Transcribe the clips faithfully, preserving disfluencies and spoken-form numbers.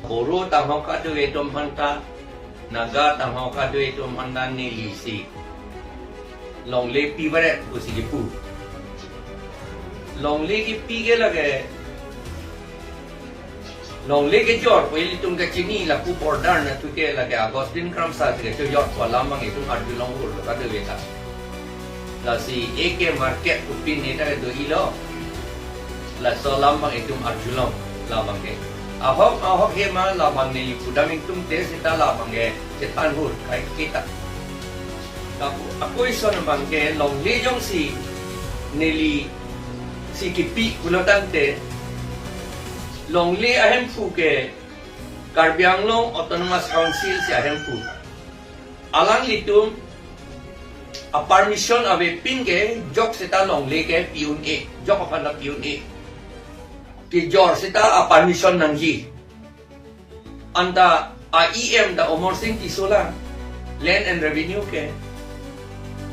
Boro tanghok adu etum aphanta, Naga tanghok adu etum aphanta neli si longle pivaret pusi kipu. Longle kipi ke lake, longle kejor pu ilitum kachini lapu border nathu ke lake Augustine Kramsa si kachojor pu alam abang itum arjulong ur lo kadu veta. Lasi eke market pu pin neta do-ilo. Laso alam abang itum arjulong labang ke. Ahok ahok hema labang neli pudam ingtum te seta labang ke chethan hur kai kita. Kapu akoi son abang ke longle jongsi neli si kipi pulo tangte longle ahemphu ke Karbi Anglong Autonomous Council si ahemphu. Alanglitum a permission avepin ke jok seta longle ke pi un-e, jok aphan ta pi un-e. Kejor seta a permission nangji. Anta a E M ta Amarsing Tisso lang, Land and Revenue ke.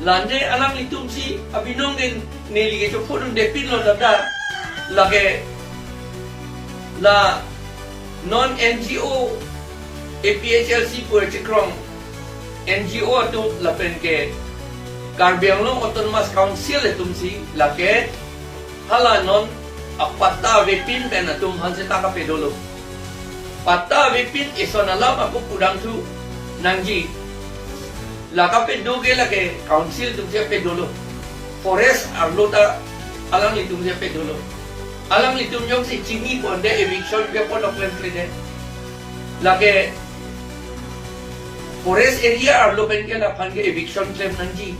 Lande alanglitum si abinong den neli ke chophurun depin lo dada. Lake la non N G O, A P H L C pu chekrong N G O atum lapen ke Karbi Anglong Autonomous Council atum si lake hala non a patta avepin pen atum aphan seta kapedolo. Patta avepin eson alam ako pudamthu nangji. La kapedo ke lake council atum si pedolo. Forest arlo ta alanglitum si pedolo. Alanglitum jongsi chini ponde eviction ke podok lem klede. Lake forest area arlo pen ke laphan ke eviction klem nangji.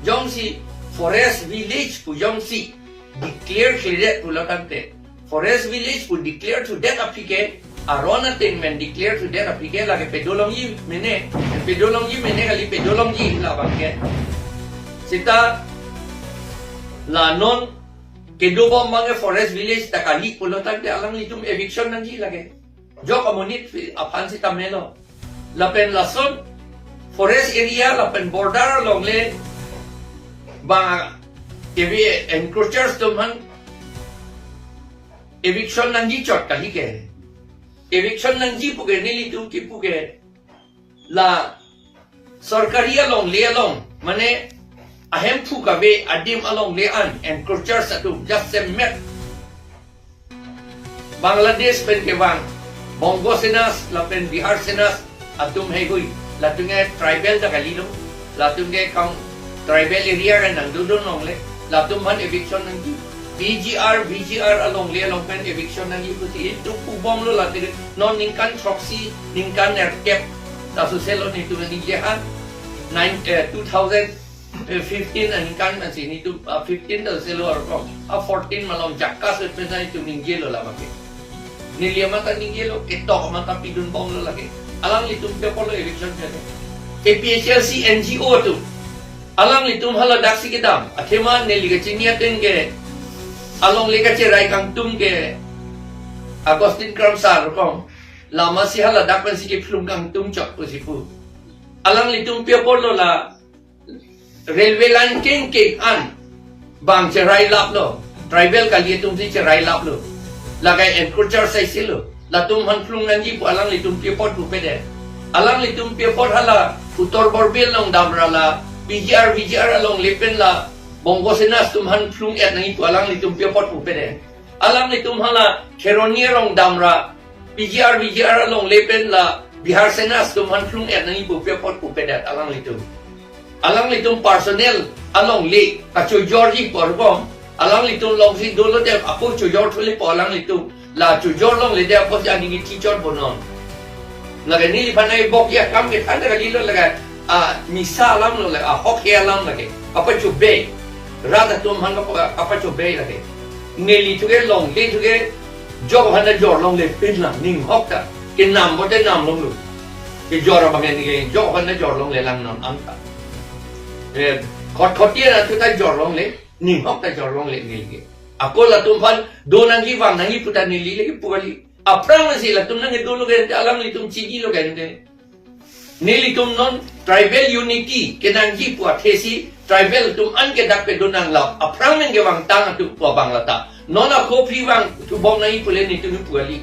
Jongsi forest village pu jongsi declare kledet pulo tangte, forest village pu declare thudet aphi ke aron ateng pen declare thudet aphi ke lake pedolongji mene, pedolongji mene kali, pedolongji labang ke. Seta la non kedobom abang ke forest village ta kali pulo tangte alanglitum eviction nangji lake. Jok amonit aphan seta melo. Lapen lason forest area lapen border along le bang K V encroachers atum aphan eviction nangji chot kali ke. Eviction nangji pu ke nelitum kipu ke la sorkari along le along, mane ahemphu kave adim along le an encroachers atum jasemet Bangladesh pen kevang, Bongo Senas lapen Bihar Senas atum heihui, latum ke tribal ta kalilo, latum ke kam tribal area ke nangdodun longle, latum aphan eviction nangji, P G R, V G R along le along pen eviction nangji pusi itum pubomlo latum non ningkan throksi, ningkan nerkep, ta suselo netum ningje ha, nine, eh, two thousand, eh, fifteen aningkan pensi netum, ah, fifteen ta selo arkom, ah, fourteen malom jakka sut pensi netum ningjelo labang ke. Neli amat ta ningjelo, ketok amat ta pidunbomlo lake. Alanglitum pi apotlo eviction ke. A P H L C N G O atum. Alanglitum haladak si kedam. Athema neli kachini ateng ke along le kacherai kangtum ke Augustine Kramsa arkom. Lama si haladak pensi kephlung kangtum chot pusi pu. Alanglitum pi apotlo la railway line kengkeng an bang cherai laplo, tribal kali atum si cherai laplo. Lake encroacher sai silo. Latum aphan phlung nangji pu alanglitum pi apot pupedet. Alanglitum pi apot hala Uttar Borbil along damra la P G R, V G R along le pen la Bongo Senas atum aphan phlung-et nangji pu alanglitum pi apot pupedet. Alanglitum hala Kheroni arong damra P G R, V G R along le pen la Bihar Senas atum aphan phlung-et nangji pu pi apot pupedet alanglitum. Alanglitum personal along le kachojorji pu arkom, alanglitum along si dolo te ako chojor thule pu alanglitum, la chojor longle te apotsi aning kithi chot bonon. Lake neliphan ai bok ya kam kethan ta kalilo lake, ah, misa alam lo lake, ahok he alam lake, kapachobei. Rat atum aphan kapa-, kapachobei lake. Neli thuke longle thuke jok aphan ta jor longle pin lang, ninghok ta. Kenam pote nam longlo. Kejor abang ke neli jok aphan ta jor longle lang non anta. Eh, khot khot ya na thu ta jor longle, ninghok ta jor longle neli ke. Ako latum aphan do nangji vang nangji pu ta neli le kipu kali. Aphrang si latum nangkedolo ke alanglitum chinilo ke. Nelitum non tribal unity kenangji pu athesi tribal atum an ke dak pedonang lap. Aphrang nangkevangtang atum pu abang lata. Non ako aphi vangthu bom nangji pule netum pu kali.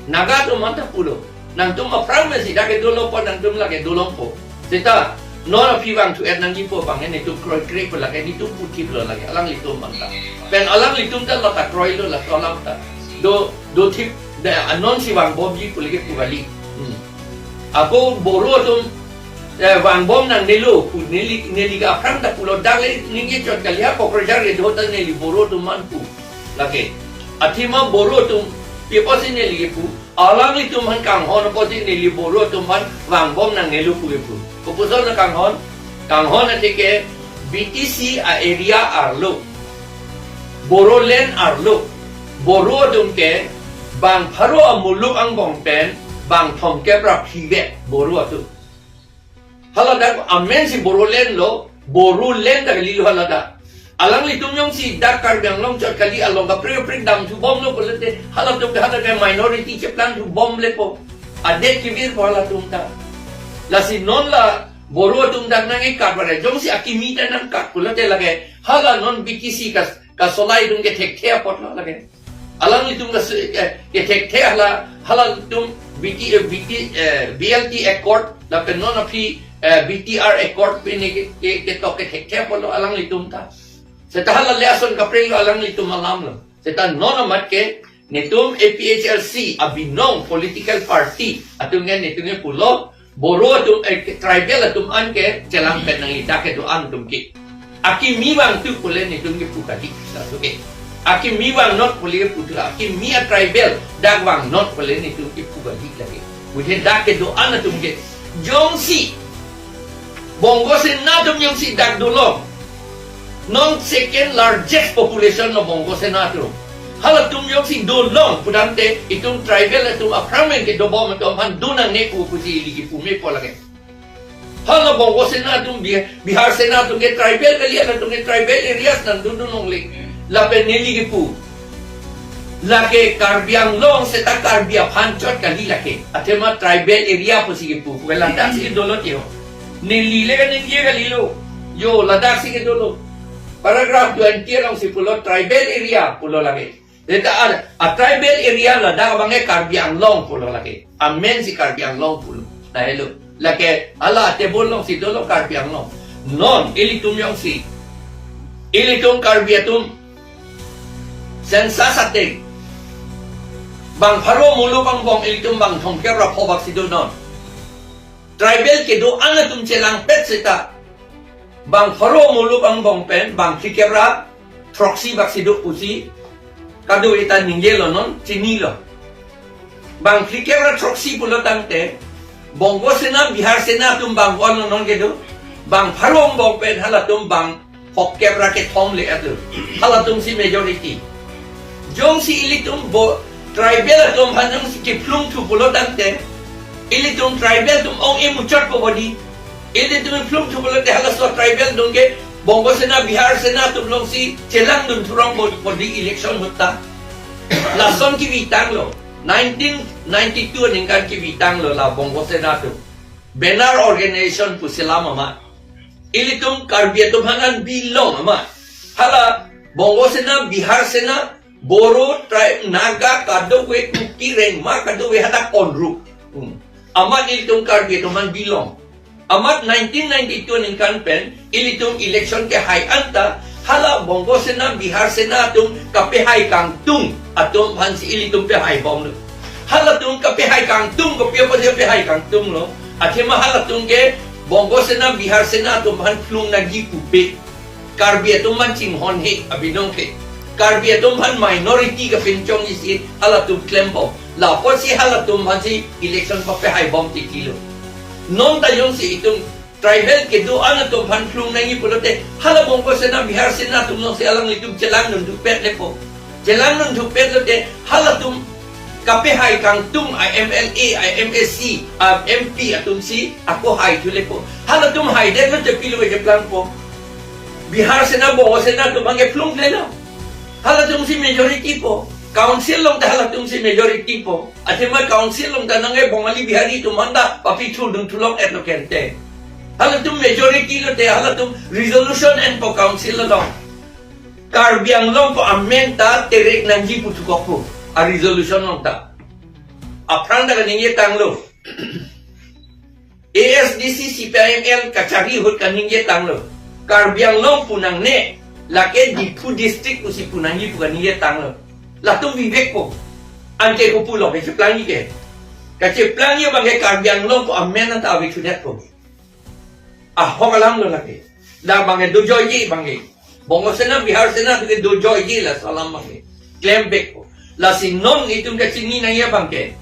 Naga atum aphan ta pulo. Nangtum aphrang mesi dak kedo lo po, nangtum lake dolongpo. Seta non aphi vangthu-et nangjipo abang netum kroikre po lake, netum puthip lo lake, alanglitum aphan ta. Pen alanglitum ta lata kroilo, la tolam ta. Do, do thip, da, anonsi vangbomji pu lake pu kali. Hmm. Ako Boro atum, eh, vangbom nangnelo pu neli, neli ke aphrang ta pulo, dak le ningje chot kali, ha Kokrajhar kedo ta neli Boro atum aphan pu lake. Athema Boro atum, pi apotsi neli kepu, alanglitum aphan kanghon apotsi neli Boro atum aphan vangbom nangnelo pu kepu. Kopuson kanghon, kanghon atike B T C a-area arlo, Bodoland arlo, Boro atum ke bang pharo amuluk angbong pen bang thomkep ra phli vet Boro atum. Hala dak amensi Bodoland lo, Bodoland ta kalilo hala dak. Alanglitum jongsi dak Karbi Anglong chot kali along kaprek kaprek damthubomlo pulote, halatum ke hala ke minority cheplangthubom lepo. Adet kevirpo halatum ta. Lasi non la Boro atum dak nangkekat bare, jongsi akimi ta nangkat pulote lake hala non B T C kas, kasolai atum ke thekthe apotlo lake. Alanglitum ke se-, eh, kethekthe hala, halatum B T, eh, B T, eh, B L T Accord, lapen non aphi, eh, B T R Accord pine ke, ke, ketok kethekthe apotlo alanglitum ta. Seta hala le ason kaprek lo alanglitum alam lo. Seta non amat ke netum A P H L C abinong political party atum ke netum ke pulo, Boro atum, eh, tribal atum an ke chelang pen nangji dak kedo-an atum ke. Akimi vangthu pule netum kepu kali, laso ke. Akimi vangnon pule puthu, akimi a-tribal dak vangnon pule netum kepu kali lake. Mujhe dak kedo-an atum ke. Jongsi Bongo Sena atum jongsi dak dolong, non second largest population lo Bongo Sena atum. Halatum jongsi dolong pudamte itum tribal atum aphrang pen kedobom atum aphan do nangne pu pusi ili kepu mepo lake. Hala Bongo Sena atum, Bi-, Bihar Sena atum ke tribal kali, halatum ke tribal areas nangdundun longle. Lapen neli kepu, lake Karbi Anglong seta Karbi aphan chot kali lake. Athema tribal area pusi kepu. Pu ke ladak si dolo tio. Neli le kaningje kalilo. Yo, ladak si kedolo. Paragraph twenty alongsi pulo tribal area pulo lake. Seta a, a-tribal area ladak abang ke Karbi Anglong pulo lake. Amensi Karbi Anglong pulo. Lahelo. Lake hala table alongsi dolo Karbi Anglong. Non ilitum jongsi, ilitum Karbi atum census ateng bang pharo amuluk angbong ilitum bang thomkep ra pho bak si do non. Tribal kedo-an atum chelangpet seta bang pharo amuluk angbong pen bang phlikep ra throksi bak si do pusi kadokave ta ningjelo, non chinilo. Bang phlikep ra throksi pulo tangte Bongo Sena, Bihar Sena atum bang ko-an lo non kedo? Bang pharo angbong pen halatum bang phokep ra kethom le atum. Halatum si majority. Jongsi ilitum bo tribal atum aphan jongsi kephlungthu pulo tangte, ilitum tribal atum ong-e muchotpo bodi. Ilitum phlungthu pulote halaso tribal atum ke Bongo Sena, Bihar Sena atum alongsi chelangdun thurong bo-, bodi election ahut ta. Lason kevitanglo. Nineteen ninety-two aningkan kevitanglo la Bongo Sena atum. Banner organization pusi lam amat. Ilitum Karbi atum aphan an bilong amat. Hala Bongo Sena, Bihar Sena, Boro tribe, Naga, kadokave, Kuki, Rengma, kadokave hadak onru. Hmm. Amat ilitum Karbi atum aphan bilong. Amat nineteen ninety-two aningkan pen ilitum election kehai anta hala Bongo Sena, Bihar Sena atum kapehai kangtung atum aphansi ilitum pehaibomlo. Halatum kapehai kangtung, kopi apotsi pehai kangtunglo? Athema halatum ke Bongo Sena, Bihar Sena atum aphan phlung nangji pupe. Karbi atum aphan chinghon he abinong ke. Karbi atum aphan minority kapinchongji si halatum klembom. Lapotsi halatum aphansi election papehaibom tikilo. Non ta jongsi itum tribal kedo-an atum aphan phlung nangji pulote hala Bongo Sena, Bihar Sena atum alongsi alanglitum chelangdun thupet lepo. Chelangdun thupet lote halatum kapehai kangtung a-M L A, a-M A C, a-M P atumsi ako haithu lepo. Halatum haidetlo te pilo keplangpo. Bihar Sena, Bongo Sena atum abang ke phlung thelo. Halatumsi majority po. Council along ta halatumsi majority po. Athema council along ta nangke Bongali Bihari atum anta papithurdun thulong-etlo kente. Halatum majority lote halatum resolution enpo council along. Karbi Anglong ko amen ta terek nangji puthukokpo a-resolution along ta. Aphrang ta kaningje tanglo. A S D C C P I M L kachari ahut kaningje tanglo. Karbi Anglong pu nangne, lake Diphu district pusi pu nangji pu kaningje tanglo. Latum vivek po. Anke kopulo kacheplangji ke. Kacheplangji abangke Karbi Anglong ko amen anta ave chudetpo. Ahok alam lo lake. Dak abangke dojoiji abangke. Bongo Sena, Bihar Sena atum ke dojoiji laso alam abangke. Klem vekpo. Lasi non itum kachini nangji abangke.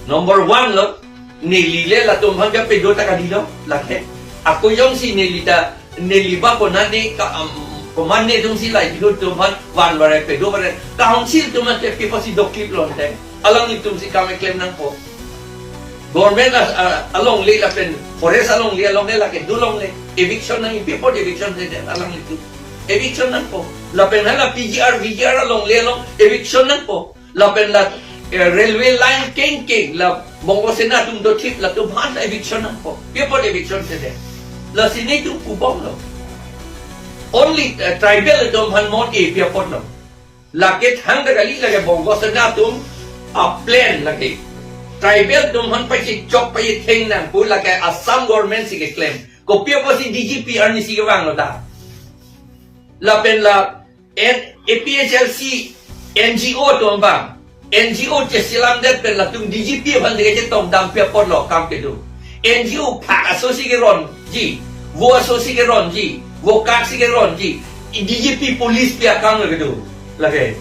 Number one lo, neli le latum aphan kapedo ta kali lo, lake. Ako jongsi neli ta, neli ba konane ka, um, komatne atumsi lahai atum aphan van barai pedo barai. Council atum ante pi apotsi doklip lonte. Alanglitumsi kam keklem nangpo. Government a, a, alongle lapen forest alongle alongle lake dolongle. Eviction nang, pi apot eviction sedet alanglitum. Eviction nangpo. Lapen hala P G R, V G R alongle along eviction nangpo. Lapen la, eh, railway line kengkeng la Bongo Sena atum dothip latum aphan eviction nangpo. Pi apot eviction sedet. Lasi netum pubomlo. Only, eh, tribal atum aphan mon e pi apotlo. Lake thangta kali, lake Bongo Sena atum a-plan lake. Tribal atum aphan pachechok pachetheng nang pu lake Assam government si keklem. Kopi apotsi D G P arnisi kevanglo ta. Lapen la N-, A P H L C N G O atum abang. N G O cheselamdet pen latum D G P aphan deke chetongdam pi apotlo akam kedo. N G O phak asosi keronji, vo asosi keronji, vo kaksi keronji, D G P police pi akam lo kedo. Lake.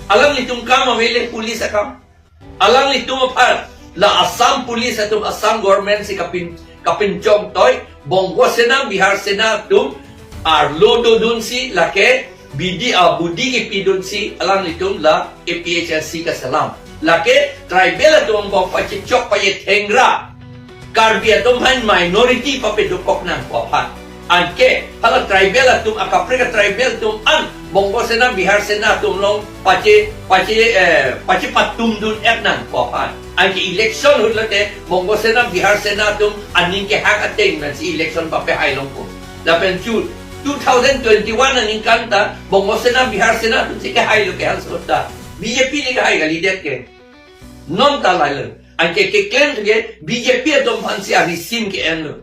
Alanglitum kam avele police akam. Alanglitum aphan la Assam police atum, Assam government si kapin, kapinchongtoi, Bongo Sena, Bihar Sena atum arlo dodunsi lake bidi, ah, budi kipidunsi alanglitum la A P H L C kaselam. Lake tribal atum angbong pachechok pachetheng ra Karbi atum aphan minority papedo kok nangpo aphan. Anke hala tribal atum, akaprek a-tribal atum an Bongo Sena, Bihar Sena atum along pache, pache, eh, pachepatumdun-et nangpo aphan. Anke election ahut lote Bongo Sena, Bihar Sena atum aning kehang ateng pensi election papehai longpo. Lapen chu two thousand twenty-one aningkan ta Bongo Sena, Bihar Sena atumsi kehailo ke, hanso ta B J P le kehai kalidet ke. Non ta lailo. Anke keklem ke B J P atum aphansi arisim ke-enlo.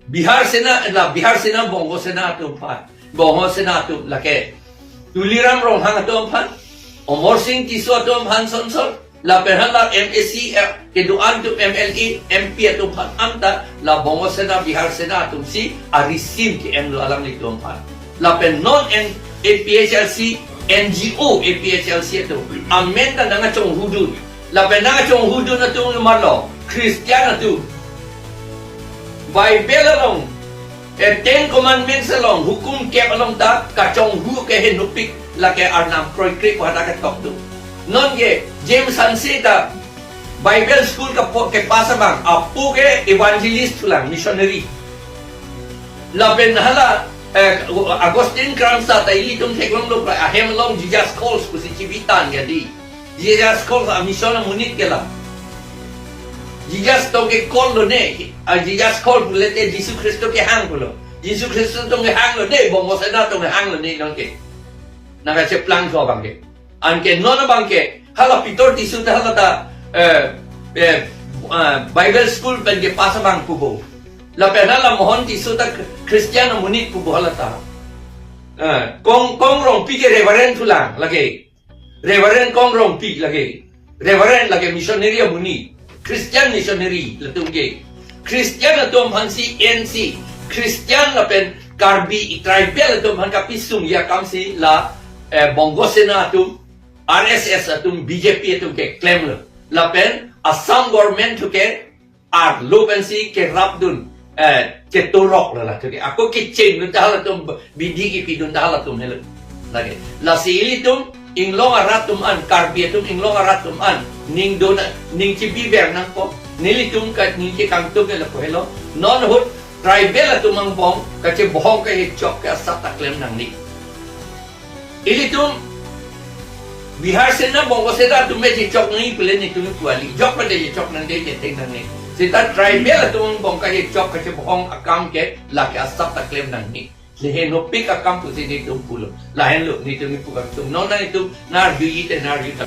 Bihar Sena, la Bihar Sena, Bongo Sena atum aphan. Bongo Sena atum lake Tuliram Ronghang atum aphan, Amarsing Tisso atum aphan sonson, lapen hala M A C, eh, kedo-an atum, M L A, M P atum aphan anta la Bongo Sena, Bihar Sena atumsi arisim ke-enlo alanglitum aphan. Lapen non N-, A P H L C N G O, A P H L C atum amen ta nangkachonghudun. Lapen nangkachonghudun atum lo marlo, Christian atum. Bible along, eh, Ten Commandments along, hukum kep along ta kachonghu ke henopik lake Arnam kroikre ko hata ketok do. Non ke James Hanse ta Bible school kapo-, kepass abang, apo ke evangelist thulang, missionary. Lapen hala, eh, Augustine Kranz ta ilitum theklonglo, ahem along Jesus Calls pusi chibitan kali. Jesus Calls a-mission amonit ke la. Jesus tong ke call lone, a Jesus Call pulote Jisu Khristo kehang pulo. Jisu Khristo tong kehang lone, Bongo Sena tong kehang lone nonke. Nangkacheplang so abangke. Anke non abangke, hala Peter Tisso ta hala ta, eh, eh, ah, Bible school pen kepass abang pupo. Lapen hala Mohan Tisso ta Christian amonit pupo hala ta. Eh, Kong, Kong Rongpi ke Reverend thulang lake. Reverend Kong Rongpi lake. Reverend lake, missionary amonit. Christian missionary latum ke. Christian atum aphansi ensi, Christian lapen Karbi tribal atum aphan kapisung ya akamsi la, eh, Bongo Sena atum, R S S atum, B J P atum keklemlo. Lapen Assam government thu ke arlo pensi kerapdun, eh, ketorok lo la thu ke. Ako kecheng dun ta halatum, bidi kipidun ta halatum helo. Lake. Lasi ilitum inglong arat atum an, Karbi atum inglong arat atum an, ning dona, ning chibiver nangpo. Nelitum ka ning kangtung ke lapu helo. Non ahut tribal atum angbong kachebohong kachechok ke asap ta klem nangne. Ilitum Bihar Sena, Bongo Sena atum me chechok nangji pule netum puali. Jok pada chechok nangde, chetheng nangne. Seta tribal atum angbong kachechok kachebohong akam ke lake asap ta klem nangne. Lehenopik akam pusi netum pulo. Lahenlo netum kipu kangtung. Non nangtum nang-arjuji te nang-arju ta.